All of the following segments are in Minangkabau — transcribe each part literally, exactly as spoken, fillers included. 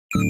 Dak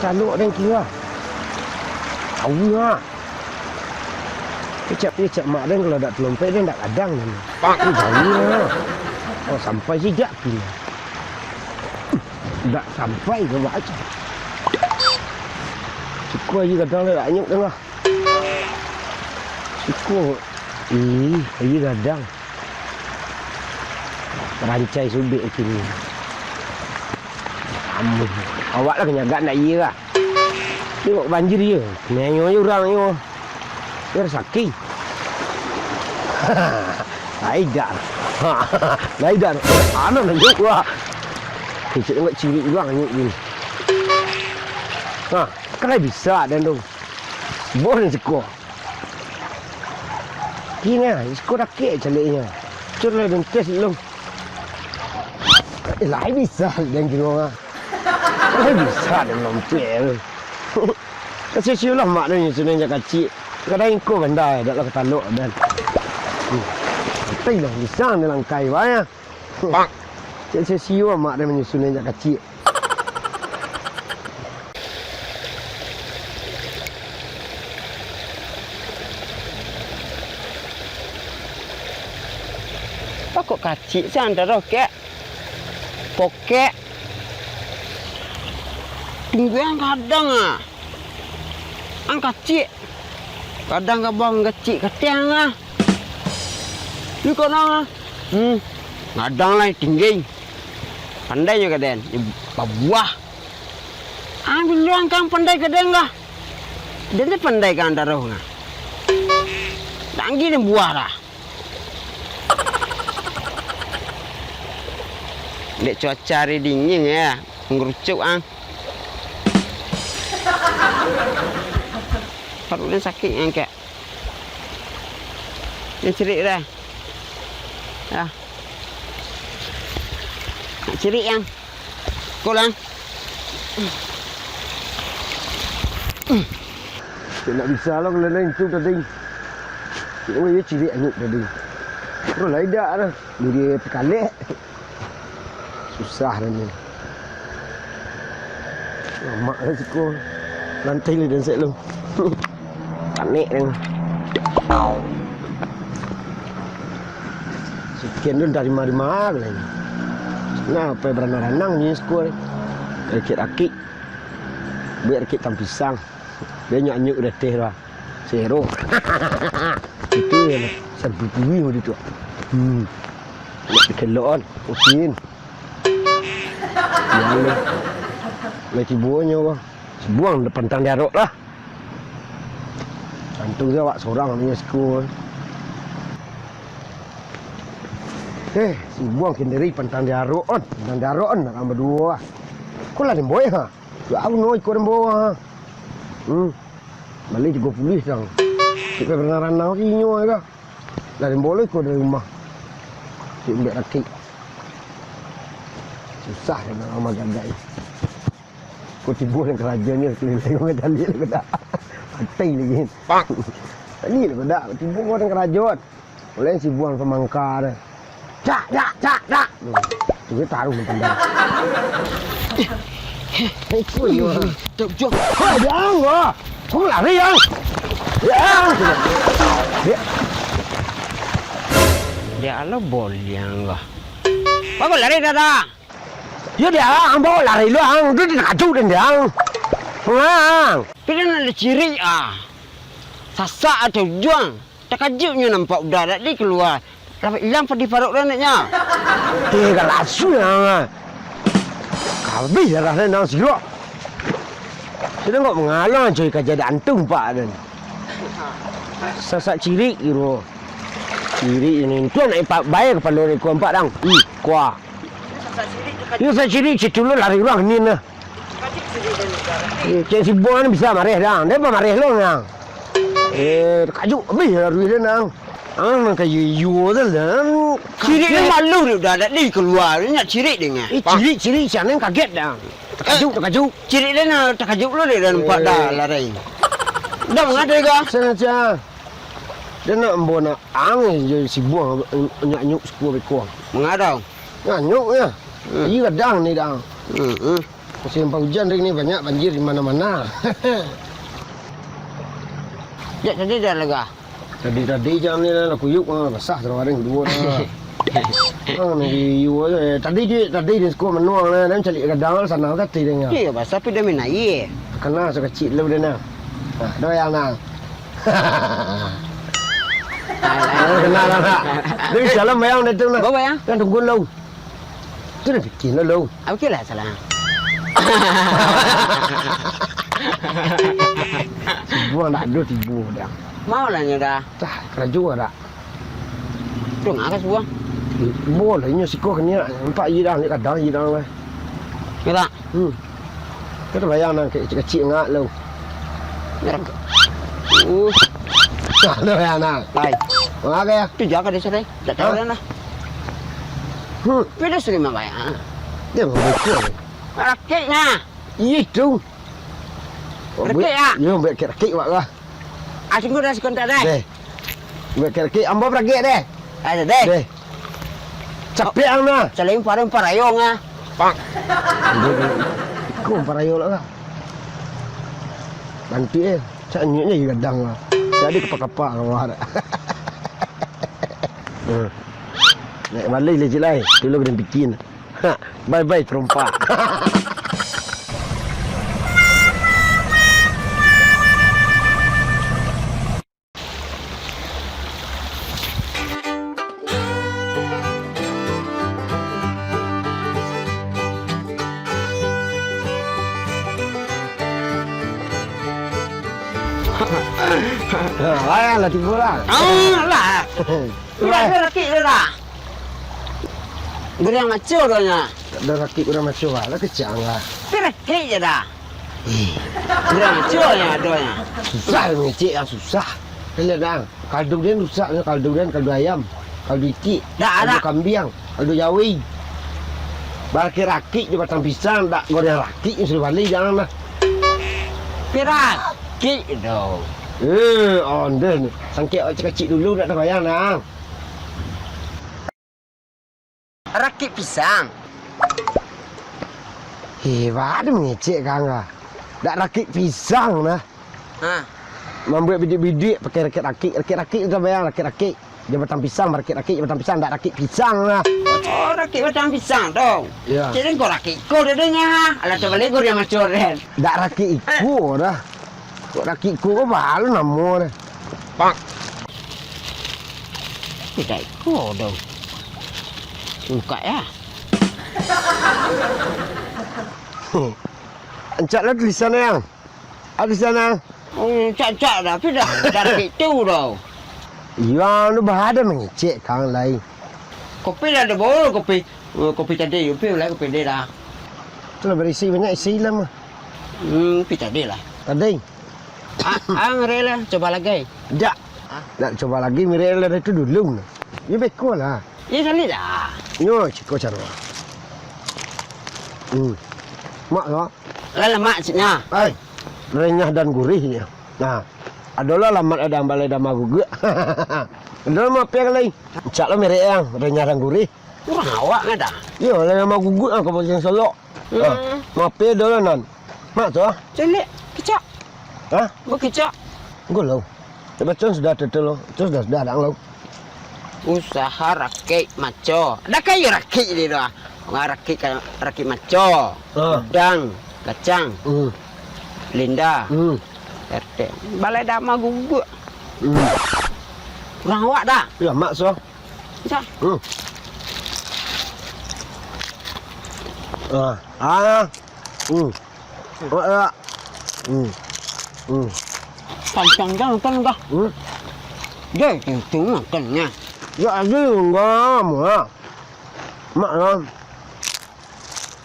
katalok den kiro. Tahu lah. Kecek-kecek mak den kalau dak telompek den dak kadang den. Pak. Itu jauh lah. Oh, sampai sijak kini. Dak sampai ke mak aja. Cukup aja kadang dak anyuk tengah. Siko, ih, aia gadang. Rancai subek kini. Amuah. Awak lah kanyagak ndak iya lah. Tengok banjir iya. Menyo je urang nyo. Biar sakit. Lai dak. Lai dak. Anak nunjuk wah. Kecek tengok cirik urang nyo gini. Ha, kan lai bisa den tu. Boh den siko. Kini ah, siko dakek caliknyo. Cur lah den tes dulu. Eh, lai bisa den kiro ah. Lai bisa den lompek tu. Kasih siulah mak den nyusun jak kacik. Kadang ingko banda, dak lah katalok den. Hmm. Tapi lah bisa den langkai, bah, ya. Pak. Cek sio-sio amak den manyusun jak kacik. Kok kacik se antaro kek? Pokek. Tinggi ang gadang ah. Ang kacik. Gadang kabang kacik katiang ah. Lu kok nang ah? Hmm. Gadang lai tinggi. Pandai nyo ka den. Babuah. Ang dulu ang kang pandai ka den lah. Den tu pandai ka ang taruih ah. Tanggi den buah lah. Dek cuaca hari dingin ya, menggerucuk ang. Paruik den sakik ang kek. Yang cirik dah. Ah. Nak cirik ang. Ko lah. Cek nak bisa lo kalau lain tu tadi. Cek oh, iyo cirik anyuk tadi. Ko lah idak lah. Diri pekalek. Susah dah ni. Lamak lah siko. Lantai ni dan sek lo. Panik ni. Sekian tu dari mari-mari lah ni. Nah, apa beranang-ranang ni siko ni. Rakit-rakit. Buat rakit tang pisang. Dia nyuk-nyuk udah teh lah. Sero. Itu ya lah. Sampai puyuh di tu. Hmm. Nak dikelok kan. Usin. Ya Allah. Lagi buahnya apa? Sebuang depan tang diarok lah. Antu se awak sorang ni siko. Eh, si buang kendiri pantang diarok on, pantang diarok on, nak tambah duo ah. Ko lah den boy ha. Jauh no iko den bawa ha. Hmm. Bali tigo puluah tang. Cik pernah ranau si inyo ka. Lah den bawa lo iko dari rumah. Cik ambek rakik. Susah den nak lama gagai. Tibo nan karajo ni, keliling macam ni lah, dak. Patai lagi. Tadi lah, dak. Tibo nan karajo. Oleh si buang pamangka tu. Cak, cak, cak, cak. Tu dia taruh di pandang. Eh, kau yo. Tok Jong. Kau jangan, wah. Kau lari, yang. Yang. Dia. Dia alo boliang lah. Kau lari dah, dah. Yo, dia, ang bawa lari lu, ang. Tu dia takajut dan dia, ang. Ang. Tapi dia nak diciri, ah. Sasak atau juang. Takajutnyo nampak udah dak di kalua. Lah ilang padi parok dah naknyo. Eh, galasu yang, ah. Kabih darah dia nang sirok. Sudah kok mangalang cuy kajadian tu, Pak, dan. Sasak cirik, kiro. Cirik ini. Tu anak ipak bae kapalo reko ampak, dang. Ih, kuah. Yo, sacirik, citulun lari urang ni nah. Eh, cek si Buang ni bisa mareh, dang. Dia apa mareh lo, dang? Eh, takajut abih lah duit dia, dang. Ah, nan kayo iyo tu lah. Cirik ni malu dia dah, dak di kalua. Dia nak cirik dia ngah. Eh, cirik, cirik, siapa yang kaget, dang? Takajut, takajut. Cirik dia nak takajut lo dia, dah nampak dah lari. Dah mangada ga? Sana aja. Dia nak ambo nak ang je si Buang, nyak nyuk sepuluh ekor. Mangada? Nganyuk ya. Hmm. Iya gadang ni, dang. Hmm, hmm. Musim hujan hari ni banyak banjir di mana-mana. Jak tadi dah lega. Tadi-tadi jam ni lah kuyuk, ah, basah taruh hari kedua dah. Ah, nunggu iyo je. Tadi je, tadi dia suka menuang lah, dan cari gadang lah sana tadi dia. Iya, basah tapi dia main air. Kena sakacik dulu dia nah. Nah, doyan nah. Alah. Kenal lah, nak. Dia salam bayang dia tu, nak. Bawa bayang? Kan tunggu dulu. Tu dah fikir dulu. Oke lah, salah. Buang dah ada tibu dah. Mau lah nyo dah. Tah, kerajo dah. Tu ngah ka subuah? Boleh nyo siko kini, nampak iya dah, ambil kadang iya dah lah. Kira? Hmm. Kau tabayang nang kecik-kecik ngak lo. Kira. Uh. Dah, dah, ya, nah. Lai. Ngak ya? Tu jaga dia, Sir. Tak tahu dah lah. Hmm. Tapi dah sering mabayang. Dia mau betul. Rakik nah. Iya tu. Rakik ya? Yo, buat rakik, Wak, lah. Ah, sungguh dah sekontak deh. Deh. Buat rakik, ambo beragek deh. Ada deh. Deh. Capek ang nah. Selain parang parayong ah. Pak. Iko parayong lah. Bantu eh. Cak nyek je gadang lah. Jadi kepaka-kepaka kau ada. Hmm. Naik balik lah, Cik, lai. Dulu kena bikin. Ha, bye-bye, terompak. Nah, lah, lah, tibo lah. Ah, lah. Lah, lah, lah, lah. Guriang maco doh nyo. Dak ado rakik guriang maco, lah kecek ang lah. Tapi rakik je dah. Eh. Guriang maco nyo ado nyo. Susah mangecek ang, susah. Kalian dah. Kaldu den rusak nyo, kaldu den, kaldu ayam, kaldu itik, kaldu kambiang, kaldu jawi. Barakik-rakik jo batang pisang, dak guriang rakik nyo sudah bali, jangan lah. Tapi rakik doh. Eh, ondeh. Sangkek awak kecik-kecik dulu, dak tabayang nah. Rakik pisang. Eh, baa mangecek kang ah. Dak rakik pisang nah. Ha. Mambuek bidik-bidik pakai rakik-rakik, rakik-rakik tu bayang, rakik-rakik. Jabatan pisang, rakik-rakik, jabatan pisang, dak rakik pisang nah. Oh, rakik batang pisang tu. Ya. Cek den ko rakik ko dah dengar. Alah, coba lego dia macam den. Dak rakik iko dah. Kok rakik iko ko bahalu namo dah. Pak. Tidak iko dong. Buka ya. Ancak lah tulisan yang. Ada tulisan yang. Hmm, cak-cak dah, tapi dah, dah itu dah. Yang tu bahada mangecek kang lai. Kopi dah ada bolu, kopi. Oh, kopi tadi, kopi lah, kopi dia dah. Tu lah berisi banyak isi lah mah. Hmm, kopi tadi lah. Tadi. Ah, ah, ngeri lah, coba lagi. Dak. Hah? Nak coba lagi, mirip lah itu dulu. Ni beko lah. Ni kali dah. Nyo, ciko caro. Hmm. Mak lah. Lah lamak cik nyo. Ai, renyah dan gurih nyo. Nah, adolah alamat Adang Balai Dama Guguak. Adolah mampia ka lai. Cak lo merek yang renyah dan gurih. Urang awak nyo dah. Iyo, Balai Dama Guguak ah, Kabupaten Solok. Hmm. Ah, mampia adolah nan. Mak tu ah. Cilik, kicak. Hah? Bukicak. Enggak lah. Dia baca sudah tu, tu lo. Tu sudah, sudah, dah lo. Usaha rakik maco. Dah kayo rakik dia tu ah. Wah, rakik ka-, rakik maco. Ah. Udang, kacang. Hmm. Linda. Hmm. R T. Balai Dama Guguak. Hmm. Urang awak dah. Ya, mak so. Dah. Hmm. Ah. Ah. Hmm. Oh, ya. Hmm. Hmm. Pancang dah, pancang dah. Hmm. Dia itu makannya. Ya, ada enggak, Mak? Mak, lah.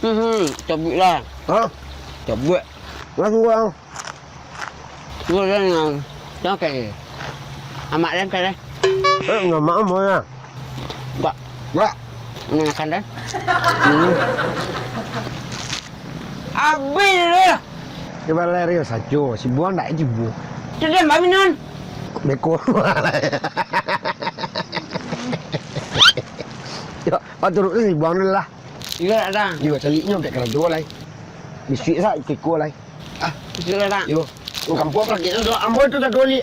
Hmm, hmm, cabuik lah. Hah? Cabuik. Lah, suruh, ah. Suruh dia yang, yang kayak ni. Amak dia kayak ni. Eh, enggak, Mak, mau ya? Enggak. Enggak. Ini makan dah. Hmm. Abih dulu. Dia balai Rio sajo, si Buang ndak jibu. Tu dia, Mbak Minun. Beko. Yo, paturut tu si Buang dulu lah. Iyo, dak ada. Yo, caliaknyo dek karajo lai. Bisuak sa iko-iko lai. Ah, bisuak dak ada. Yo. Oh, kampuang pakai tu, ambo tu tak doli.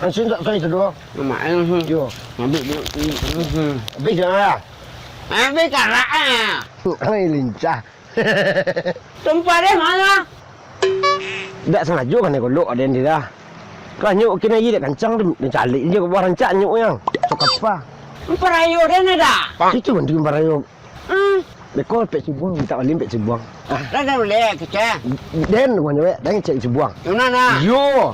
Langsung tak sai tu doh. Mamak, eh, hmm. Yo. Ambil dulu. Hmm, hmm. Habis dah lah. Habis karak ah. Ai, lincah. Tumpah deh, mana? Dak sangajo kanai golok aden di dah. Kanyuk kena aia dak kancang tu, mencalik je ka buah rancak nyuk yang. Sok apa? Parayo den dah. Situ bantu parayo. Hmm. Beko pek si Buang, minta bali pek si Buang. Ah. Dah, dah boleh, kecek. Den, bukan cewek, den cek si Buang. Mana, nah? Yo.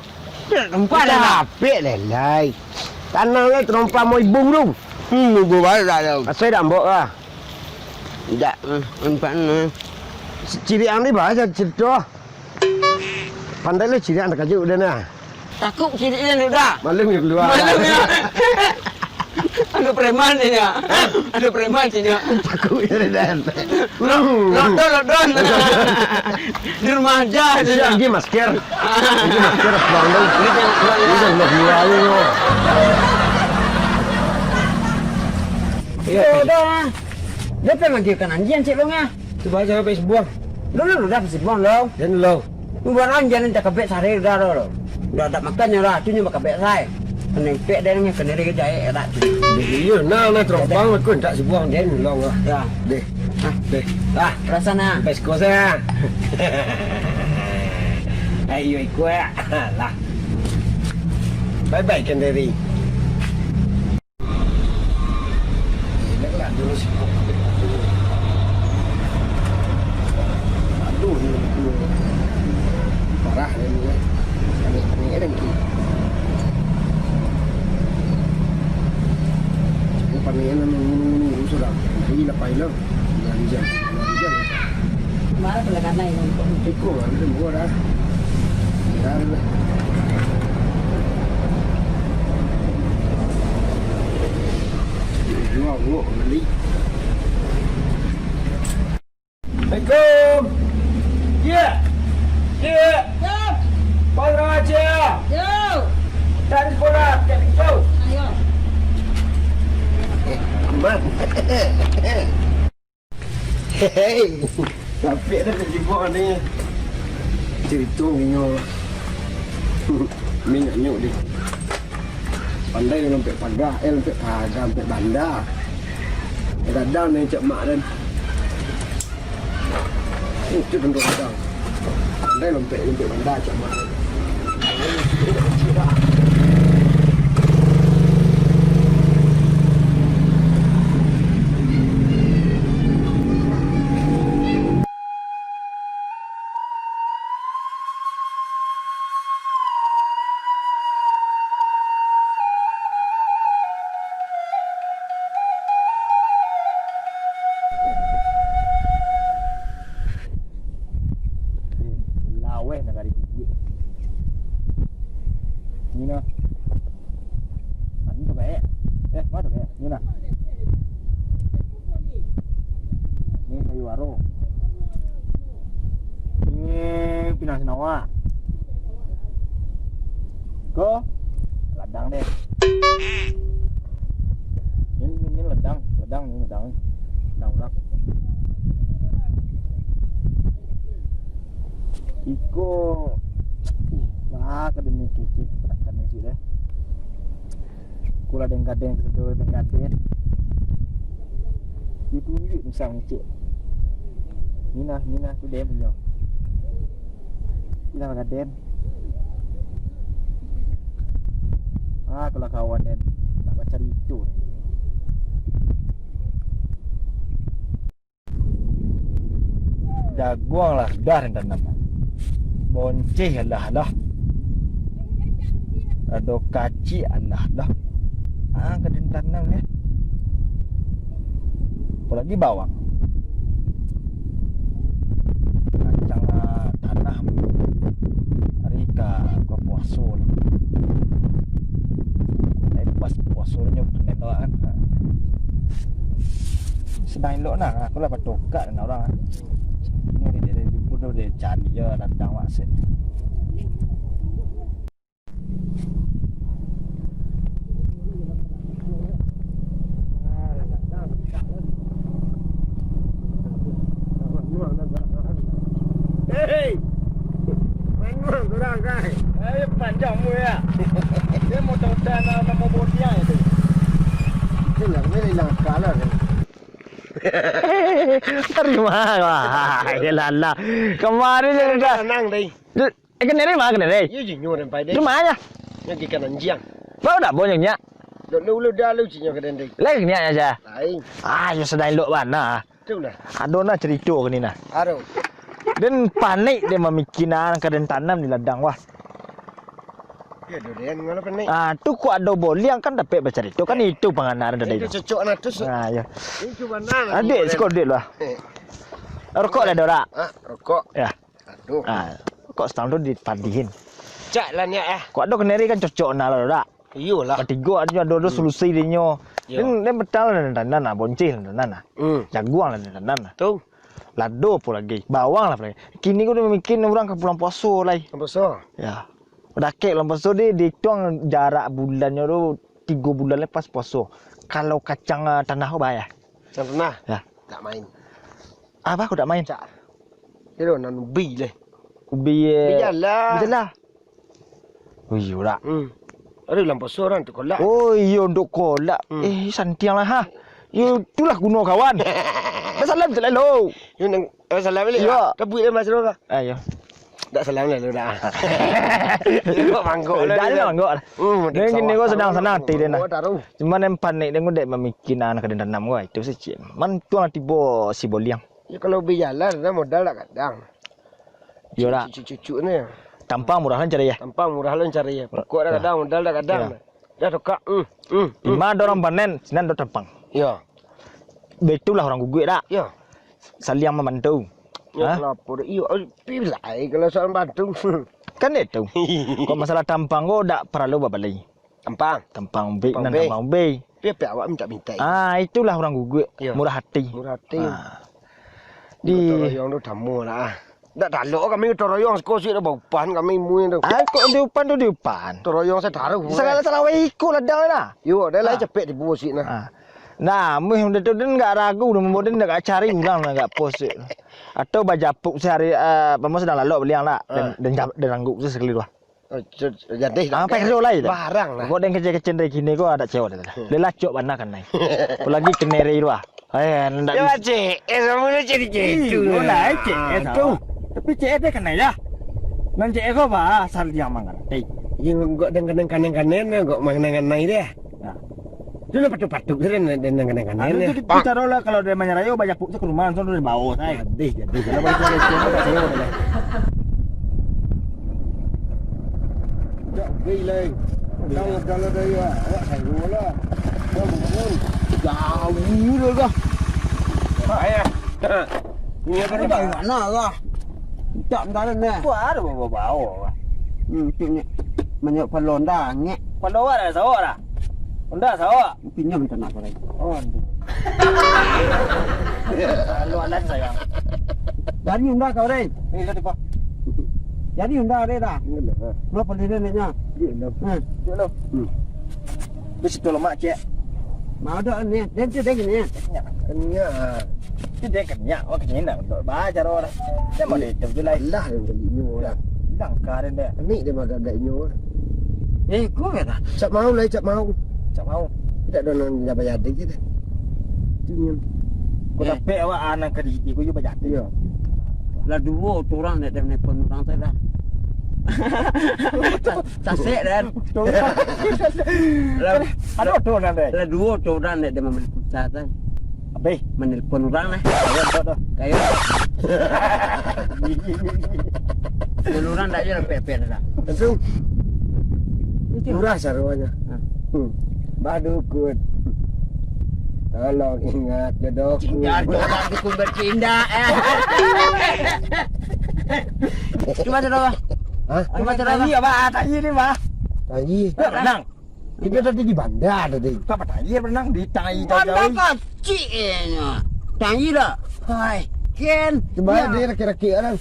Dak tumpah dah, nah. Capek lelai. Tanang lah, terompa mau ibung tu. Hmm, ibung baru dah tu. Asai dah ambok lah. Dak, hmm, empat, hmm. Ciriak ang ni bahasa cerita. Pandai lah ciriak ang, takajuik udah nah. Takut ciriak ang udah. Malam dia keluar. Malam dia. Ada preman dia. Ada preman dia. Takut je dia, Dan. Lo-, lockdown, lockdown. Di rumah aja dia. Siap, dia masker. Ini masker pulang dong. Ini kan pulang, ya. Ini kan pulang dua hari, yo. Iyo, dah. Dia pai manggilkan anjiang, cik long, ah. Cubo aja, pai si Buang. Dulu, dulu dah, pai si Buang, long. Den, long. Bubaran jan takabek sare dah, lo. Dah tak makan nyo dah, tu nyo bakabek sai. Kenempek dia nyo, keneri ke jahek, dak. Iyo, nah, nah, terompang aku ndak si Buang, den, long lah. Ya. Deh. Hah? Deh. Ah, perasaan, ah. Pes kos, ya. Ayo, ikut, ya. Lah. Bye-bye, Kendari. Ingatlah dulu si Pok. Aduh, ini, ini. Parah, ini, ya. Aneh, aneh, aneh, aneh. Ini panen, ini, ini, ini, sudah. Ini lah, Pak Ilham. Dari jam, dari jam. Marah pula karena ini. Iko, ada dua dah. Dah, dah. Dua, dua, beli. Assalamualaikum. Iya. Iya. Yo. Bang Raja. Yo. Dari sekolah, dari jauh. Ayo. Eh, aman. Hei, tapi ada kejebak ni. Cerita minyo. Minyo nyuk deh. Pandai dia lompek pagar, eh, lompek pagar, lompek banda. Kadang-kadang ni cak mak dan. Itu tentu kadang. Pandai lompek, lompek banda cak mak. Laweh nagari guguak. Ni nah. Ni tu baik. Eh, mana tu baik? Ni nah. Ni kayu baru. Ni Sinawa. Ko ladang deh. Ini, ini ladang, ladang, ini ladang. Ladang ulang. Iko, wah, kada ni kecil, akan ni deh. Kulah deng gadeng, sadonyo deng gadeng. Ditunjuk misal ngecek. Minah, minah tu dia punyo. Minah gadeng. Ah, kalau kawan den nak bacarito. Jaguang lah sudah den tanam. Bonceh alah lah. Ado kaciak alah lah. Ah, ka den tanam ni. Apolagi bawang. Kacang, ah, tanah. Hari ka, ka puaso ni. Tapi pas puaso ni nyo panen awak kan. Sadang elok nah, aku lah batokak dengan urang. Ini dari, dari dulu tu dia cari je ladang wak set. Hei! Manuang surang, kai. Eh, panjang mu ya. Dia mau tahu dah nama, nama bodiang itu. Itu lah, ini langkah lah. Tarima, wah, ya lah lah. Kemarin dia dah. Tenang, deh. Eh, keneri mah, keneri. Iyo, jinyo den pai deh. Di ma nyo? Nyo gi kanan jiang. Bau dak bonyo nyak? Dok lu, lu dah lu jinyo ka den deh. Lai nyak aja. Lain. Ah, yo sadang elok bana. Tu lah. Ado nah carito kini nah. Ado. Den panik den mamikian ka den tanam di ladang wah. Yo, do den ngalo panik. Ah, tu kok ado boliang kan dapek bacarito. Kan itu pangana den tadi. Itu cocok nah tu. Ah, yo. Ini cuma nah. Adik, siko duit lah. Eh. Rokok lah, Dora. Ah, rokok. Ya. Aduh. Ah, kok setahun tu dipadihin. Cak lah niat eh. Kok ado keneri kan cocok nah lah, Dora. Iyolah. Katigo ado, ado, ado solusi dinyo. Iyo. Den, den betal lah den tanam nah, bonceh lah den tanam nah. Hmm. Jaguang lah den tanam nah. Tu. Lado apo lagi? Bawang lah apo lagi. Kini ko den mamikian urang ka bulan puaso lai. Bulan puaso? Ya. Dakek bulan puaso di, dihituang jarak bulannyo tu tigo bulan lai pas puaso. Kalau kacang, ah, tanah ko bayar. Kacang tanah? Ya. Tak main. Apa ko dak main? Cak. Iyo, nan ubi leh. Ubi, eh, ubi jala. Ubi jala. Oh, iyo dak. Hmm. Ado lampu sorang tu kolak. Oh, iyo, untuk kolak. Hmm. Eh, santiang lah, ha. Yo, itulah guno kawan. Dah salam tu lah, lo. Yo, nang, eh, salam balik. Iyo. Tabuik dah, Mas, dah. Ah, iyo. Dak salam lah, lo dah. Tengok mangkok lah. Dah, dah mangkok lah. Hmm, nang kini ko sanang-sanang ati den nah. Mangkok taruh. Cuman nan panik den ko dek mamikian ka den tanam ko, itu sajo. Man tuang tibo si boliang. Yo, kalau beli jalan, dah modal dak gadang. Yo dak. Cucuk-cucuk ni. Tampang murah lah cari ya. Tampang murah lah cari ya. Pokok dak gadang, modal dak gadang. Yo. Dah tokak. Hmm, hmm, hmm. Di ma ado urang panen, sinan ado tampang. Yo. Baitulah urang guguak dak? Yo. Saliang mambantu. Yo, ha? Kalau apo dak, iyo, pi lah ai kalau soal bantu. Kan itu. Kok masalah tampang ko dak paralu babali. Tampang. Tampang ubek, nan tampang ubek. Tapi awak mintak-mintak. Ah, itulah urang guguak. Iyo. Murah ati. Murah ati. Ah. Di gotong royong tu tamu lah. Dak talok kami gotong royong siko suik dah baupan kami mui tu. Ah, kok diupan tu diupan. Gotong royong sataruh. Sagalo salah wai iko ladang ni nah. Yo, dah lah capek tibo suik nah. Ah. Nah, mui udah tu den gak ragu, udah mambawa den gak cari urang lah gak pos suik. Atau bajapuk sehari, ah, pamo sadang lalok baliang dak. Den, den, den rangguk tu sakali tu. Oh, jadih. Ah, pai kerjo lai dah. Barang lah. Kok den kecil-kecil dari kini ko ado cewa dah. Dia lacok bana kanai. Apolagi keneri tu ah. Eh, ndak. Yo, cek. Eh, sama ni cek, cek. Ih, tu lah, cek. Eh, tu. Tapi cek eh kanai lah. Nan cek eh ko ba, asal dia mangarati. Yo, kok den kanai-kanai, kok manganai-nganai dia. Nah. Tu lah patuk-patuk tu den, den kanai-kanai. Anu dia. Tu caro lah kalau dia manyarayo bajapuk tu ka rumah langsung tu dibawa, sai. Jadih, jadih. Kalau bagi suara itu, tak saya dah. Dak gila. Tahu kalau dari awak saya lah. Tahu pun. Jauh lah kah. Bahaya. Ini apa ni, Bang? Mana lah? Tak, tak ada ni. Kau ada bawa-bawa. Hmm, tu ni. Banyak pelonda, ngek. Pelonda ada sawak dah. Honda sawak. Pinjam tak nak kau, Rai. Oh, aduh. Lalu alat sayang. Dari Honda kau, Rai. Ni, satu, Pak. Jadi unda deh dah. Iyolah. Lo paliran nak nyo. Iyolah. Hmm. Iyolah. Hmm. Di situ lemak, cek. Mau dah ni. Den tu den ni. Kenyak. Kenyak. Tu den kenyak. Oh, kenyak nak. Ba caro dah. Dia mau di tu je lah. Lah, yang beli nyo lah. Langkah dia dah. Ni dia makan agak nyo. Eh, kau kata. Cak mau lah, cak mau. Cak mau. Tidak ada nan dah bayar deh kita. Tu nyo. Kau Eh. dapek awak anak kredit, kau juga bayar. Iya. Lah duo tu urang dek den nelpon urang tu dah. Tasik den. Lah, Ado tu urang dek. Lah duo tu urang dek den mambali pulsa tu. Abih. Manelpon urang lah. Ayo, tu, tu. Kayo. Dan urang dak je lah pek-pek dah. Langsung. Itu. Murah saruannya. Ha. Hmm. Bah Dukun. Tolong ingat jodohku. Cinta, jodoh dukun bercinta. Eh. Cuma jodoh. Hah? Cuma jodoh. Iya, Bah. Tadi ni, Bah. Tadi. Tenang. Kita tadi di bandar tadi. Apa tadi yang berenang di tai Bandar jauh? Kacik eh, nyo. Tai dah. Hai, Ken. Coba Ya. dia rakik-rakik orang.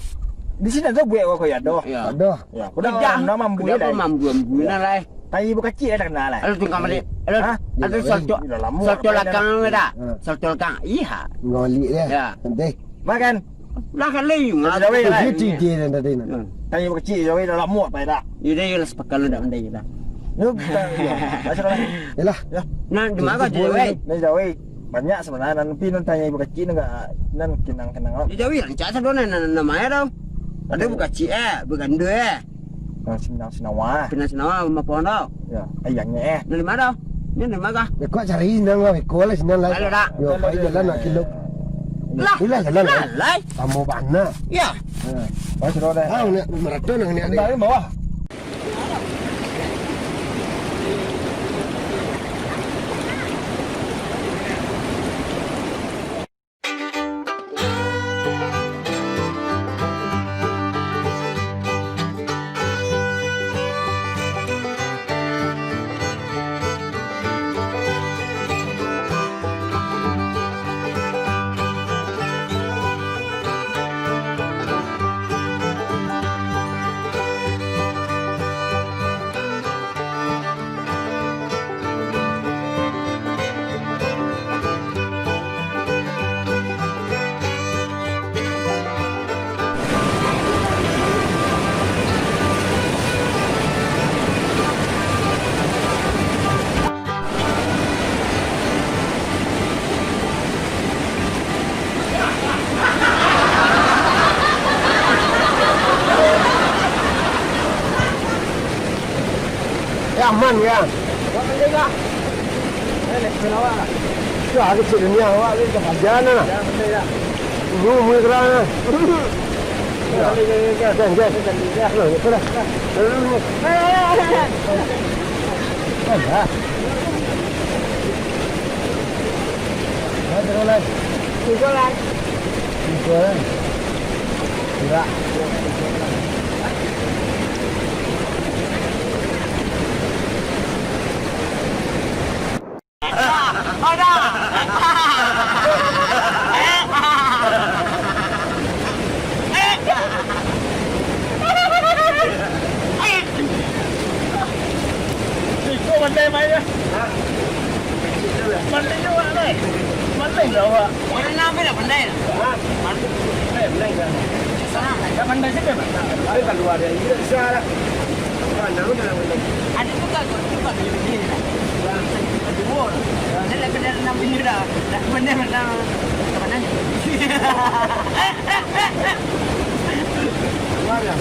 Di sini ada buat apa ya, doh? Ya. Ada. Ya, udah Kedah. Nama mambu Kedah ya, apa dah. Mambu, mambu nah, lai. Tai bukacik dah kenal, lai. Ada tungkang balik. Ada, Hah? ada Dia soto, Dah lama soto apa lakang dah. Ada. Ha. Soto lakang. Iya. Ngolik dia. Ya. Nanti. Makan. Lah kali Tanya jawab, Lai. Itu ide yang tadi nak. Hmm. Tanya ibu kecil jawab dah lama apa dah. Iya dah, iya lah, sepakat lu dah mandai dah. Yo, kita, yo. Macam mana? Yalah. Ya. Nah, di mana Itu tu, boleh weh? tu. Nah, jawab. Banyak sebenarnya, tapi nak tanya ibu kecil nak, nak kenang-kenang lah. Di Jawi rancak sado nah, nah, nah, namanya tau. Ada ibu kecil eh, ibu gandul eh. Nah, senang senawa. Pinang senawa, rumah pohon tau. Ya, ayangnya eh. Nah, di mana tau? Ini di mana? Ya, kau cari senang lah, kau lah senang lah. Kalau tak. Yo, pai jalan nak kilo. Lah, Itulah jalan lah, lah. Lai. Tamo bana. Ya. Ha. Pas sudah dah. Ah, nak maraton nang ni. Dari bawah. Eh, aman ka? Aman, pandai ka? Eh, nak kenal awak? Yo, kecil dunia awak ni, dah pajan lah. Yo, pandai ka? Dulu, mulai kerana. Yo, pandai ka, ka, ka. Jan, jan. Pandai ka. Yo, yo, sudah. Lalu, lalu, lalu. Eh, eh, eh, eh. Kan, dah. Nah, terus, Lai. Tigo, Lai. Tigo, Lai. Gerak. Iko pandai main, yo. Pandai juo, pandai. Pandai juo awak. Orang nak apa dah pandai. Ha? Pandai, pandai dah. Susah. Dah pandai sajo, Pak. Tapi kalau ada, dia bisa lah. Pandai tu dah pandai. Ada juga, kau tu, Pak, dia begini. Yang kedua. Dia dah pandai renang pinggir dah. Dah pandai renang. Mana? Luar dah.